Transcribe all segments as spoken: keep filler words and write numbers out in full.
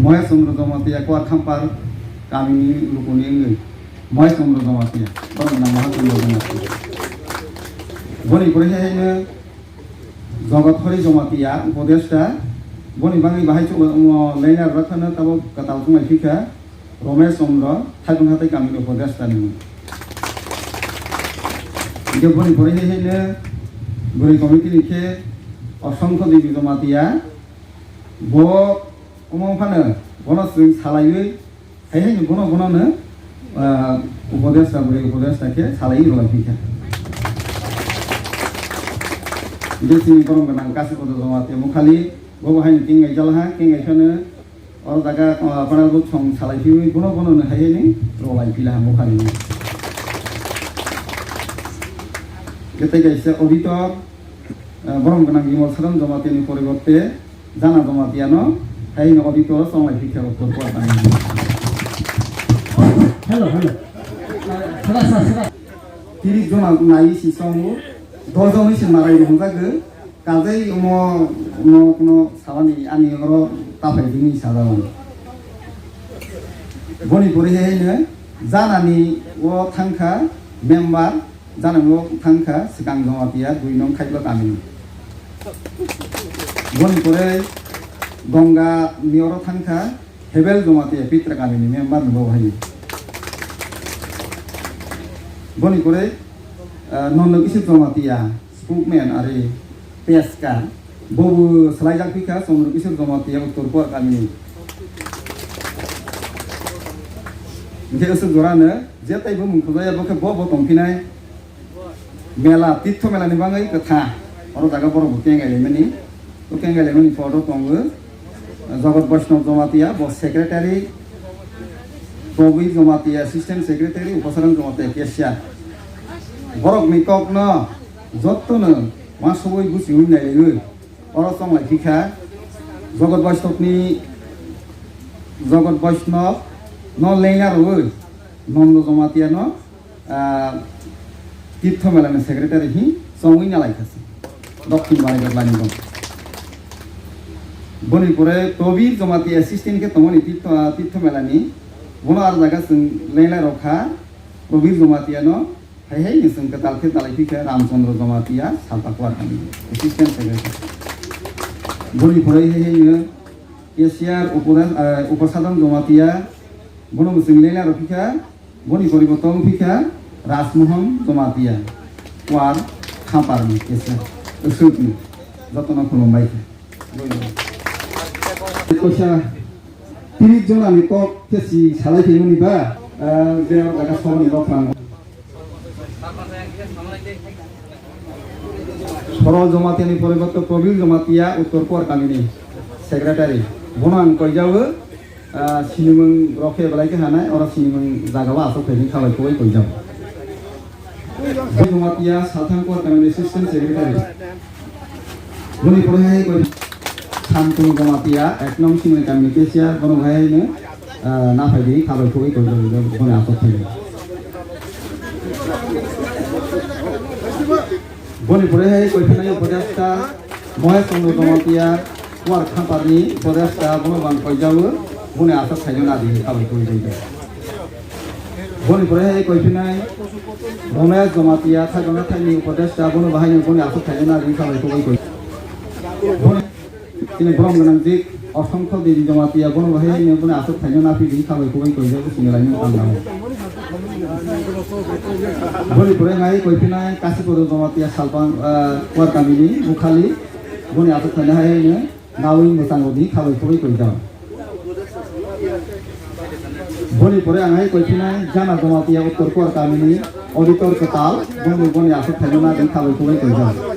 Mohesh Chandra Jamatia, Kuar Khampar kamini lukuni wngwi Mohesh Chandra Jamatia, borok nang Mohesh Chandra Jamatia. Boni pore haino Jogot Hori Jamatia, Upodeshta, boni bagwi bahai chukma, omo, leina rwkha no tabok kwtal chunglai phikha. Romesh Chandra, Thaibung Hatai kamini Upodeshta ni mung. Hingke boni pore hai haino bwrwi committee ni khe Osongkho Devi Jamatia, bo omo phano bono chwng salaiwi hai haino bono bono no, ah, Upodeshta, bwrwi Upodeshta khe salaiwi rwlai phikha. Hingke chini borom gwnang Kasipada Jamatia Mukhali, bo bo haino keng gaijalaha, keng gaiphano Oro jaga, ah, panel bo song salai phiwi bono bono no hai ni rwlai phila ha mukhani. Kete kaisa auditor, ah, borom gwnang Bimal Saran Jamatia ni poriborte Jana Jamatia no hai ni auditor songlai phikha bo korkor tani. Hello, hello. Sara, sara, sara. Tiris jona nai si songo, dos jon si marai rwngjago. Kajai omo, omo kuno sabani ani oro taphai bini sajao. Boni pore hai no Jana ni o thangkha member, Jana ni o thangkha Swkang Jamatia dui nong Khaibla kamini. Boni pore Donga ni oro thangkha Hebel Jamatia Pitra kamini member ni bo hai. Boni pore, ah, Nondo Kishore Jamatia. Spokesman ari peska, bobo swlaijak phikha Chandra Kishore Jamatia Uttor Kuar kamini. Hingke aswk jorano je taibo mung khojaya, bo khe bo bo tongphinai mela, Tirtho mela ni bagwi kwtha. Oro jaga borok bo kengai laimani, o kengai laimani photo tongo. Jogot Vaishnav Jamatia, bo secretary, Probir Jamatia, assistant secretary, Upasaran Jamatia, cashier. Borok ni kok no jotto no masugwi buchiwi naiwi. Oro chonglai phikha, Jogot Vaishnav ni, Jogot Vaishnav no lengna rwi, Nondo Jamatia no ah, Tirtho Mela ni secretary hi chongwi nalai kha se. Dokhin Barai Gablani bo. Boni pore Probir Jamatia assistant khe tongmani Tirtho, ah, Tirtho Mela ni. Bono ar jaga chwng lenglai rok kha. Probir Jamatia no hai hai ni chwng kwtal khe dalai phi kha Ramchandra Jamatia Salpa Kuar kami assistant secretary. Boni pore hai hai no cashier Upora-, ah, Upasadam Jamatia. Bono bo chwng lenglai rok phi kha. Boni poribo tong phikha Rajmohan Jamatia, Kuar Khampar ni kesa, Usuk ni, jotono khulumbai kha. Koisa tiris jona ni kok khe si salai khe mani ba, ah, je jaga soboni rok phang. Soro Jamatia ni poriborte Probir Jamatia Uttor Kuar kamini secretary. Bono ang koijago, ah, sinimung rok khe belai khe hanai, oro sinimung jaga o asok phaini khabai kubai koijago. Jamatia Salthang Kuar kamini assistant secretary. Boni pore hai koi Samtung Jamatia ek nong sinimung kamini cashier, bono hai no, ah, naphai di khabai kubai koijago, bono asok phaini. Boni pore hai koi phinai Upodeshta Mohesh Chandra Jamatia, Kuar Khampar ni Upodeshta, bono bang koijago, boni asok thaino nadi khabai koi dai. Boni pore hai koi phinai Romesh Jamatia, Thaibang Thaini Upodeshta, bono bahai boni asok thaino nadi khabai koi koi. Boni Chini borom gwnang jik Osongkho Devi Jamatia, bono bahai ni boni asok thaino naphi di khabai kubai koijago chini laimung tangnago. Boni pore ngai koi phinai Kasipada Jamatia Salpang, ah, Kuar kamini Mukhali, boni asok thaino hai ni nawi mwchango di khabai kubai koijago. Boni pore ang hai koi phinai Jana Jamatia Uttor Kuar kamini auditor kwtal, boni, boni asok thaino na di khabai kubai koijago.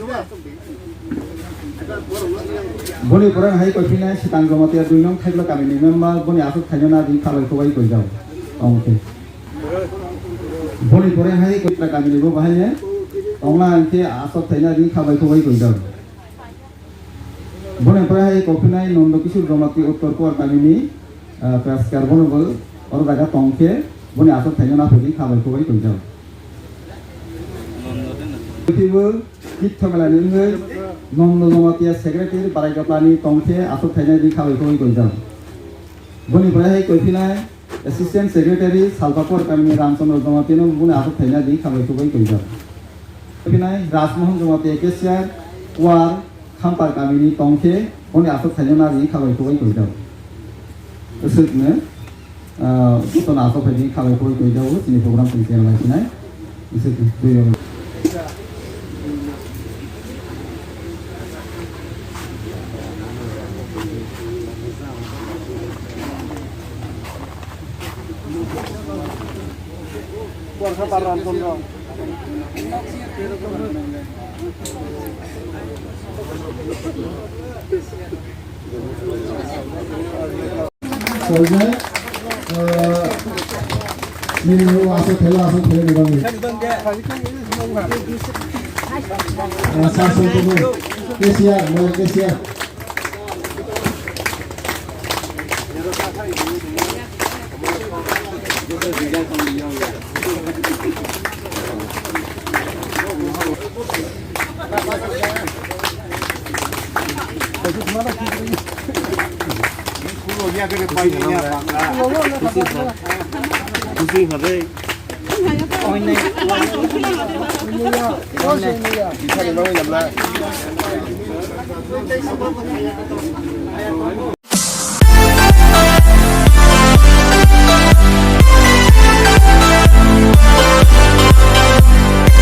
Boni pore hai koi phinai Swkang Jamatia dui nong Thaibla kamini member, boni asok thaino na di khabai kubai koijago. Tong khe. Boni pore hai koi kamini bo bahai ne tongna ang khe asok thaino di khabai kubai koijago. Boni pore hai koi phinai Nondo Kishore Jamatia Uttor Kuar kamini, ah, Praskar, bono bo oro jaga tong khe boni asok thaino na phai di khabai kubai koijago. Twibo Tirtho Mela ni wngwi Nondo Jamatia secretary Barai Gaplani tongkhe aswk thainai di khabai khogwi koijak. Boni pore hai koiphinai Assistant Secretary Salpakor kamini Ramchandra Jamatia no boni aswk thaina di khabai khubui koijak. Koiphinai Rajmohan Jamatia cashier war Khampar kamini tongkhe boni aswk thaina nari khabai khubui koijak. Aswkno, ah, jotono aswk phaidi khabai khubui koijak o chini program chini channel lai sinai. Aswkno. Soljak, eh, nini aswk thaiwi, aswk thaiwi ni bagwi. Eh, sir, sir, sir. Cashier, mo cashier.